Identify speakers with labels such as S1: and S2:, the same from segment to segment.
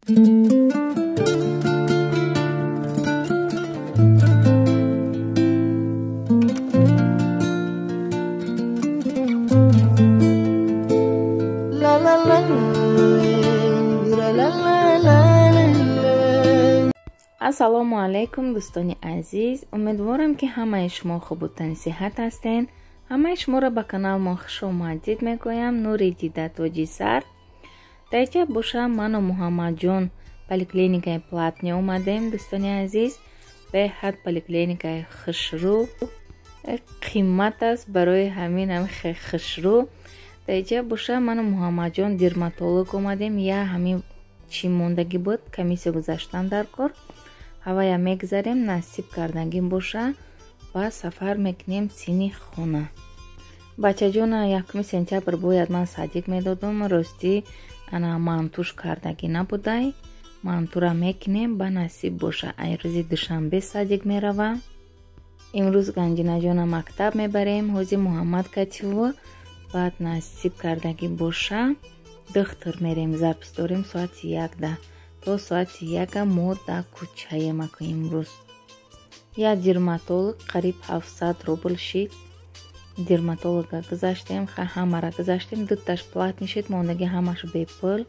S1: Ассалому алайкум, дӯстони азиз. Умедворам, ки ҳамаи шумо хубу тансиҳат ҳастед. Ҳамаи шуморо ба каналмон хушомадид мегӯям. Нури дида, тоҷи сар. Дар инҷа боша ману Муҳаммадҷон поликлиникаи платный омадем, дӯстони азиз. Беҳад поликлиникаи хушрӯ, қимат аст, барои ҳамин ҳам хушрӯ. Дар инҷа боша ману Муҳаммадҷон дерматолог омадем. Я ҳамин чӣ мондагӣ буд, комиссия гузаштан дар кор. Ҳавая мегзарем, насиб кардагӣ боша ва сафар мекунем сини хона. Бачаҷона 1 сентябр бояд ман садик медодум. Ростӣ ана мантуш кардагӣ набудай. Мантура мекунем, ба насиб боша ай рӯзи душанбе садик мерава. Имрӯз Ганҷинаҷона мактаб мебарем, ҳози Муҳаммад кативо. Баъд насиб кардагӣ боша духтур мерем, запись дорем соати 1-да. То соати 1 мо да кӯчаем аку имрӯз. Я дерматолог қариб 700 рубл шид. Дерматолога гузаштем, ҳамара гузаштем, дуташ платный шид, мондагӣ ҳамаш бепул.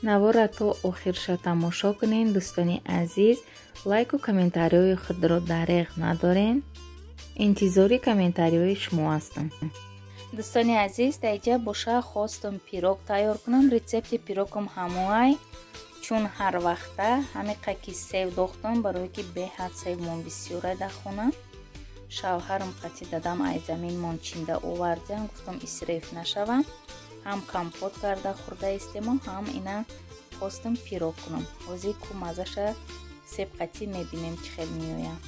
S1: Навора то охирша тамошо кунен, дӯстони азиз. Лайку комментариҳои худро дареғ надорен. Интизори комментариҳои шумо ҳастам. Дӯстони азиз, дар инҷа боша хостум пирог тайёр кунам. Рецепти пирогам ҳамоай, чун ҳар вақта ҳамиқа ки сев дохтам, барое ки беҳад севмон бисёра дар хона. Шавҳарам қатӣ дадам ай заминмон чинда овардиам, гуфтам исреф нашава. Ҳам компот карда хӯрда истемо, ҳам ина хостум пирог кунам. Ҳозир ку мазаша себ қатӣ мебинем чӣ хел меояд.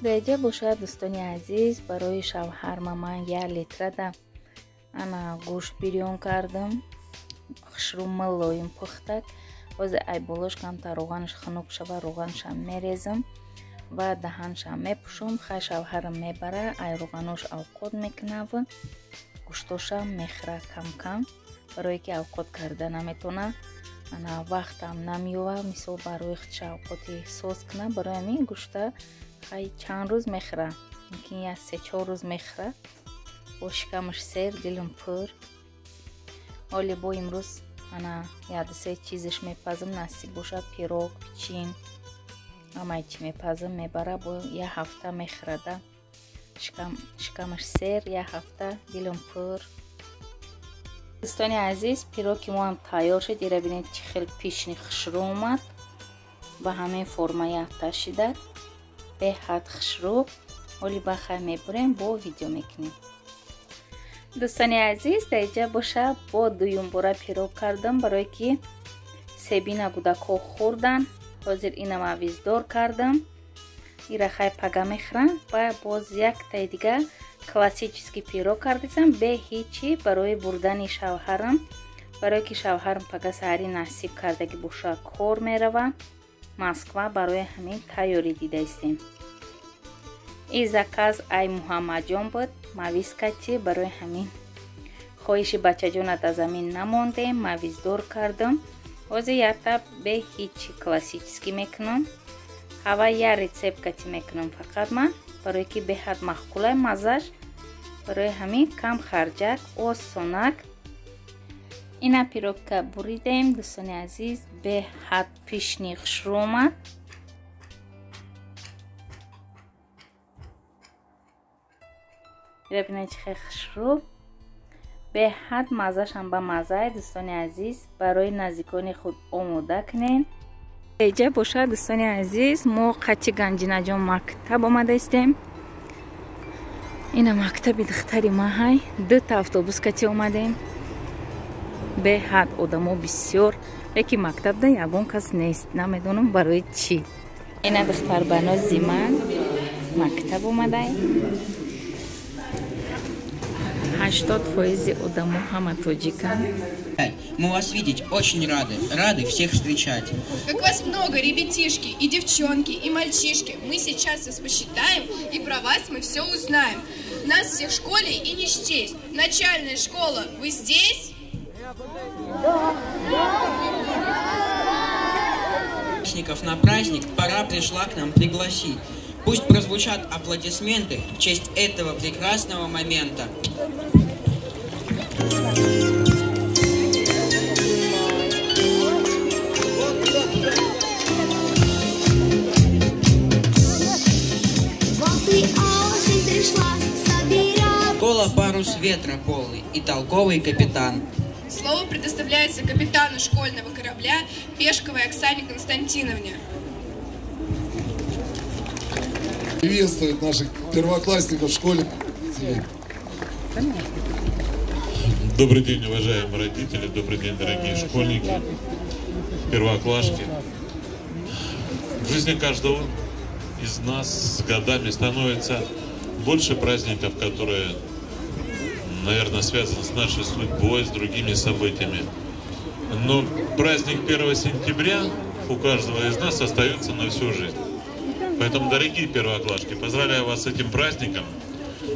S1: Дар инҷа бошад, дӯстони азиз, барои шавҳарма ман 1 литрада ана гӯшт бирён кардам. Хушрӯ мулоим пухтак. Ҳозир ай болош камтар равғанаш хунук шава, равғанашам мерезам ва даҳанашам мепӯшам. Хай шавҳарам мебара, ай равғанош авқот мекунав, гӯштошам мехӯра кам-кам, барое ки авқот карда наметона. Ана вақтам намеёва, мисол барои худша авқоти соз куна, барои ҳамин гӯшта хай чанд рӯз мехӯра, мумкин як 3-4 рӯз мехӯра. Бо шикамаш сер, дилам пур. Ҳоле бо имрӯз ана 1-3 чизаш мепазам, насиб боша пирог, пичин, ҳамаи чӣ мепазам, мебара, бо як ҳафта мехӯрада. Шикамаш сер, як ҳафта дилам пур. Дӯстони азиз, пироги мо ҳам тайёр шуд. Ира бинед чӣ хел пишни хушрӯ омад. Ба ҳамин форма якта шида, беҳад хушрӯ. Ҳоли ба хай мебурем, бо видео мекунем. Дӯстони азиз, дар инҷа боша бо дуюмбора пирог кардам, барое ки себина кӯдакҳо хӯрдан. Ҳозир инам авиздор кардам. Ира хай пага мехӯрам. Ва боз яктаи дига классический пирог кардисам, бе ҳичи, барои бурдани шавҳарам, барое ки шавҳарам пага саҳари насиб кардагӣ боша кор мерава Москва, барои ҳамин тайёрӣ дида истем. И заказ ай Муҳаммадҷон буд, мавизкати, барои ҳамин хоҳиши бачаҷонат аз замин намондем, мавиздор кардам. Ҳозир якта бе ҳичи классический мекунам. Ҳава я рецепт кати мекунам фақат ман, барое ки беҳад маъқулай маззаш, барои ҳамин кам харҷак, осонак. Ина пирогка буридем, дӯстони азиз, беҳад пишни хушрӯ омад. Ира бинед чӣ хел хушрӯ, беҳад маззашам ба маззай, дӯстони азиз. Барои наздикони худ омода кунед. Инҷа бошад, дӯстони азиз, мо қати Ганҷинаҷон мактаб омада истем. Ина мактаби духтари ма ҳай, дута автобус кати омадем. Беҳад одамо бисёр, лекин мактабда ягон кас нест, намедонам барои чӣ. Ина духтарбанози ман мактаб омадай. 80% одамо ҳама тоҷиканд.
S2: Мы вас видеть очень рады, рады всех встречать.
S3: Как вас много, ребятишки, и девчонки, и мальчишки. Мы сейчас вас посчитаем, и про вас мы все узнаем. Нас всех в школе и не счесть. Начальная школа, вы здесь?
S4: Да. Да.
S2: На праздник пора пришла к нам пригласить. Пусть прозвучат аплодисменты в честь этого прекрасного момента.
S4: Вот и осень пришла, собирать.
S2: Школа парус ветра полный и толковый капитан.
S3: Слово предоставляется капитану школьного корабля Пешковой Оксане Константиновне.
S5: Приветствует наших первоклассников в школе.
S6: Добрый день, уважаемые родители, добрый день, дорогие школьники, первоклашки. В жизни каждого из нас с годами становится больше праздников, которые, наверное, связаны с нашей судьбой, с другими событиями. Но праздник 1 сентября у каждого из нас остается на всю жизнь. Поэтому, дорогие первоклашки, поздравляю вас с этим праздником.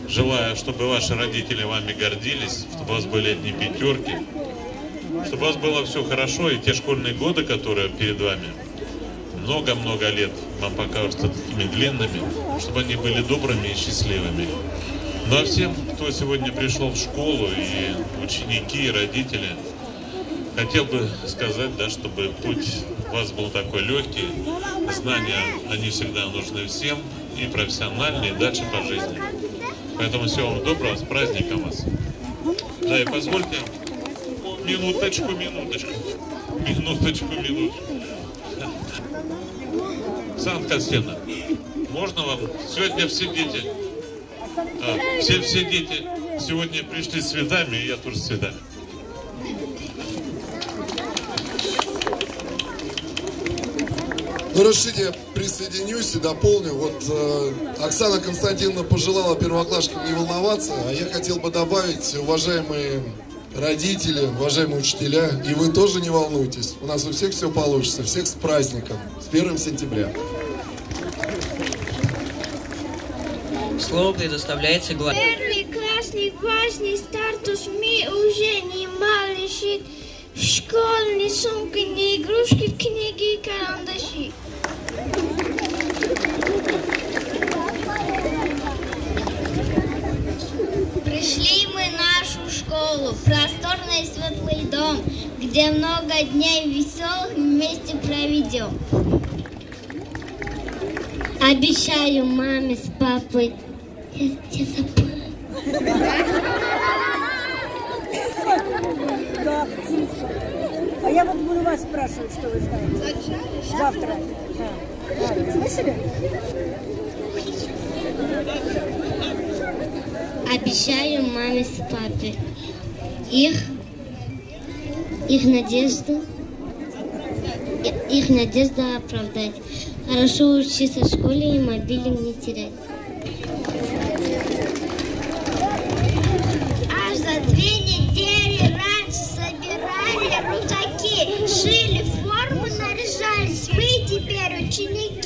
S6: Желаю, чтобы ваши родители вами гордились, чтобы у вас были одни пятерки, чтобы у вас было все хорошо, и те школьные годы, которые перед вами, много-много лет вам покажутся такими длинными, чтобы они были добрыми и счастливыми. Ну а всем, кто сегодня пришел в школу, и ученики, и родители, хотел бы сказать, да, чтобы путь у вас был такой легкий, знания, они всегда нужны всем, и профессиональные, и дальше по жизни. Поэтому всего вам доброго, с праздником вас. Да, и позвольте, минуточку, минуточку, минуточку, минуточку. Оксана Константиновна, можно вам? Сегодня все дети, все дети сегодня пришли с цветами, и я тоже с цветами.
S5: Ну, разрешите, я присоединюсь и дополню. Вот Оксана Константиновна пожелала первоклашкам не волноваться, а я хотел бы добавить, уважаемые родители, уважаемые учителя, и вы тоже не волнуйтесь. У нас у всех все получится. Всех с праздником, с 1 сентября.
S2: Слово предоставляется главе.
S4: Первый классник, важный статус, мы уже не малыши. В школе ни сумки, ни игрушки, книги и карандаши. Пришли мы в нашу школу, просторный светлый дом, где много дней веселых вместе проведем. Обещаю маме с папой. Я забыла.
S7: Да, а я вот буду вас спрашивать, что вы знаете. Завтра. Да. Слышали?
S4: Обещаю маме с папой. Их надежду оправдать. Хорошо учиться в школе и мобильник не терять. Аж за 2 недели раньше собирали рюкзаки, шили форму, наряжались. Мы теперь ученики.